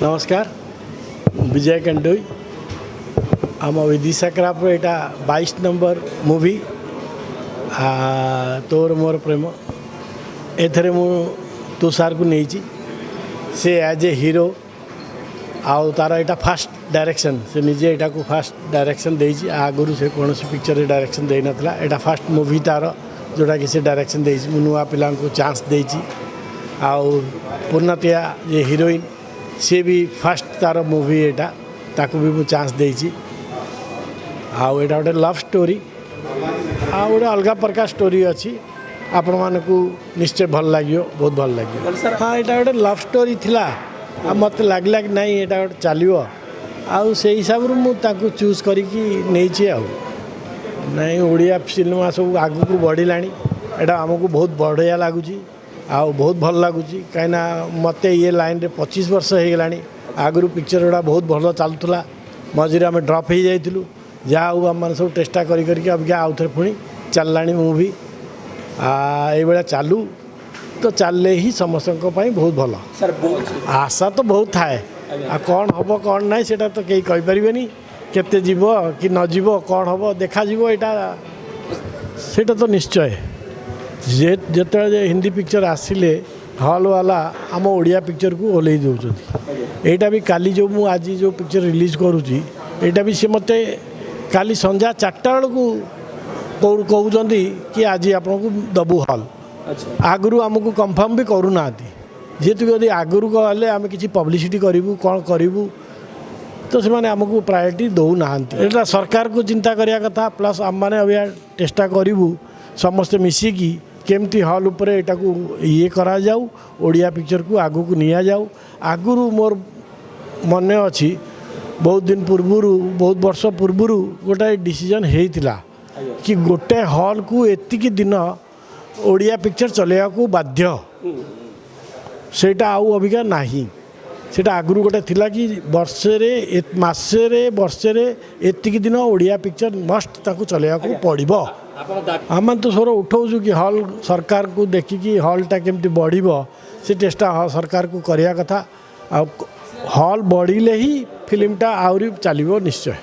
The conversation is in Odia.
ନମସ୍କାର, ମୁଁ ବିଜୟ କଣ୍ଡୋଇ। ଆମ ବିଦିଶା କ୍ରାଫ୍ଟର ଏଇଟା 22 ନମ୍ବର ମୁଭି ତୋର ମୋର ପ୍ରେମ। ଏଥିରେ ମୁଁ ତୁଷାରକୁ ନେଇଛି, ସେ ଆଜ୍ ଏ ହିରୋ। ଆଉ ତାର ଏଇଟା ଫାଷ୍ଟ ଡାଇରେକ୍ସନ୍, ସେ ନିଜେ ଏଇଟାକୁ ଫାଷ୍ଟ ଡାଇରେକ୍ସନ୍ ଦେଇଛି। ଆଗରୁ ସେ କୌଣସି ପିକ୍ଚରରେ ଡାଇରେକ୍ସନ୍ ଦେଇନଥିଲା। ଏଇଟା ଫାଷ୍ଟ ମୁଭି ତାର ଯେଉଁଟାକି ସେ ଡାଇରେକ୍ସନ୍ ଦେଇଛି। ମୁଁ ନୂଆ ପିଲାଙ୍କୁ ଚାନ୍ସ ଦେଇଛି। ଆଉ ପୂର୍ଣ୍ଣତିଆ ଯେ ହିରୋଇନ୍, ସିଏ ବି ଫାଷ୍ଟ ତାର ମୁଭି ଏଇଟା, ତାକୁ ବି ମୁଁ ଚାନ୍ସ ଦେଇଛି। ଆଉ ଏଇଟା ଗୋଟେ ଲଭ୍ ଷ୍ଟୋରି ଆଉ ଗୋଟେ ଅଲଗା ପ୍ରକାର ଷ୍ଟୋରି ଅଛି। ଆପଣମାନଙ୍କୁ ନିଶ୍ଚୟ ଭଲ ଲାଗିବ, ବହୁତ ଭଲ ଲାଗିବ। ହଁ, ଏଇଟା ଗୋଟେ ଲଭ୍ ଷ୍ଟୋରି ଥିଲା ଆଉ ମୋତେ ଲାଗିଲା କି ନାଇଁ, ଏଇଟା ଗୋଟେ ଚାଲିବ ଆଉ ସେଇ ହିସାବରୁ ମୁଁ ତାକୁ ଚୁଜ୍ କରିକି ନେଇଛି। ଆଉ ନାଇଁ, ଓଡ଼ିଆ ସିନେମା ସବୁ ଆଗକୁ ବଢ଼ିଲାଣି। ଏଇଟା ଆମକୁ ବହୁତ ବଢ଼ିଆ ଲାଗୁଛି ଆଉ ବହୁତ ଭଲ ଲାଗୁଛି, କାହିଁକିନା ମୋତେ ଇଏ ଲାଇନ୍ରେ 25 ବର୍ଷ ହେଇଗଲାଣି। ଆଗରୁ ପିକ୍ଚର ଗୁଡ଼ା ବହୁତ ଭଲ ଚାଲୁଥିଲା, ମଝିରେ ଆମେ ଡ୍ରପ୍ ହେଇଯାଇଥିଲୁ। ଯାହା ହଉ, ଆମମାନେ ସବୁ ଚେଷ୍ଟା କରି କରିକି ଅବିକା ଆଉଥରେ ପୁଣି ଚାଲିଲାଣି ମୁଭି। ଏଇଭଳିଆ ଚାଲୁ ତ, ଚାଲିଲେ ହିଁ ସମସ୍ତଙ୍କ ପାଇଁ ବହୁତ ଭଲ। ସାର୍, ବହୁତ ଆଶା ତ ବହୁତ ଥାଏ। ଆଉ କ'ଣ ହେବ, କ'ଣ ନାହିଁ, ସେଇଟା ତ କେହି କହିପାରିବେନି। କେତେ ଯିବ କି ନ ଯିବ, କ'ଣ ହେବ, ଦେଖାଯିବ। ଏଇଟା ସେଇଟା ତ ନିଶ୍ଚୟ ଯେ ଯେତେବେଳେ ହିନ୍ଦୀ ପିକ୍ଚର ଆସିଲେ, ହଲ୍ ବାଲା ଆମ ଓଡ଼ିଆ ପିକ୍ଚରକୁ ଓହ୍ଲେଇ ଦେଉଛନ୍ତି। ଏଇଟା ବି କାଲି ଯେଉଁ ମୁଁ ଆଜି ଯେଉଁ ପିକ୍ଚର ରିଲିଜ୍ କରୁଛି, ଏଇଟା ବି ସେ ମୋତେ କାଲି ସନ୍ଧ୍ୟା 4ଟା ବେଳକୁ କହୁଛନ୍ତି କି ଆଜି ଆପଣଙ୍କୁ ଦେବୁ ହଲ୍। ଆଗରୁ ଆମକୁ କନଫର୍ମ ବି କରୁନାହାନ୍ତି। ଯେହେତୁ ଯଦି ଆଗରୁ କହିଲେ ଆମେ କିଛି ପବ୍ଲିସିଟି କରିବୁ, କ'ଣ କରିବୁ, ତ ସେମାନେ ଆମକୁ ପ୍ରାୟୋରିଟି ଦେଉନାହାନ୍ତି। ଏଇଟା ସରକାରକୁ ଚିନ୍ତା କରିବା କଥା। ପ୍ଲସ୍ ଆମମାନେ ଅବିକା ଚେଷ୍ଟା କରିବୁ ସମସ୍ତେ ମିଶିକି କେମିତି ହଲ୍ ଉପରେ ଏଟାକୁ ଇଏ କରାଯାଉ, ଓଡ଼ିଆ ପିକ୍ଚରକୁ ଆଗକୁ ନିଆଯାଉ। ଆଗରୁ ମୋର ମନେ ଅଛି, ବହୁତ ଦିନ ପୂର୍ବରୁ, ବହୁତ ବର୍ଷ ପୂର୍ବରୁ ଗୋଟାଏ ଡିସିଜନ୍ ହେଇଥିଲା କି ଗୋଟେ ହଲ୍କୁ ଏତିକି ଦିନ ଓଡ଼ିଆ ପିକ୍ଚର ଚଲେଇବାକୁ ବାଧ୍ୟ। ସେଇଟା ଆଉ ଅବିକା ନାହିଁ। ସେଇଟା ଆଗରୁ ଗୋଟେ ଥିଲା କି ବର୍ଷରେ, ମାସରେ, ବର୍ଷରେ ଏତିକି ଦିନ ଓଡ଼ିଆ ପିକ୍ଚର ମଷ୍ଟ ତାକୁ ଚଲେଇବାକୁ ପଡ଼ିବ। ଆପଣ ଆମେ ତ ସ୍ୱର ଉଠାଉଛୁ କି ହଲ୍ ସରକାରକୁ ଦେଖିକି ହଲ୍ଟା କେମିତି ବଢ଼ିବ, ସେ ଚେଷ୍ଟା ସରକାରକୁ କରିବା କଥା। ଆଉ ହଲ୍ ବଢ଼ିଲେ ହିଁ ଫିଲ୍ମଟା ଆହୁରି ଚାଲିବ ନିଶ୍ଚୟ।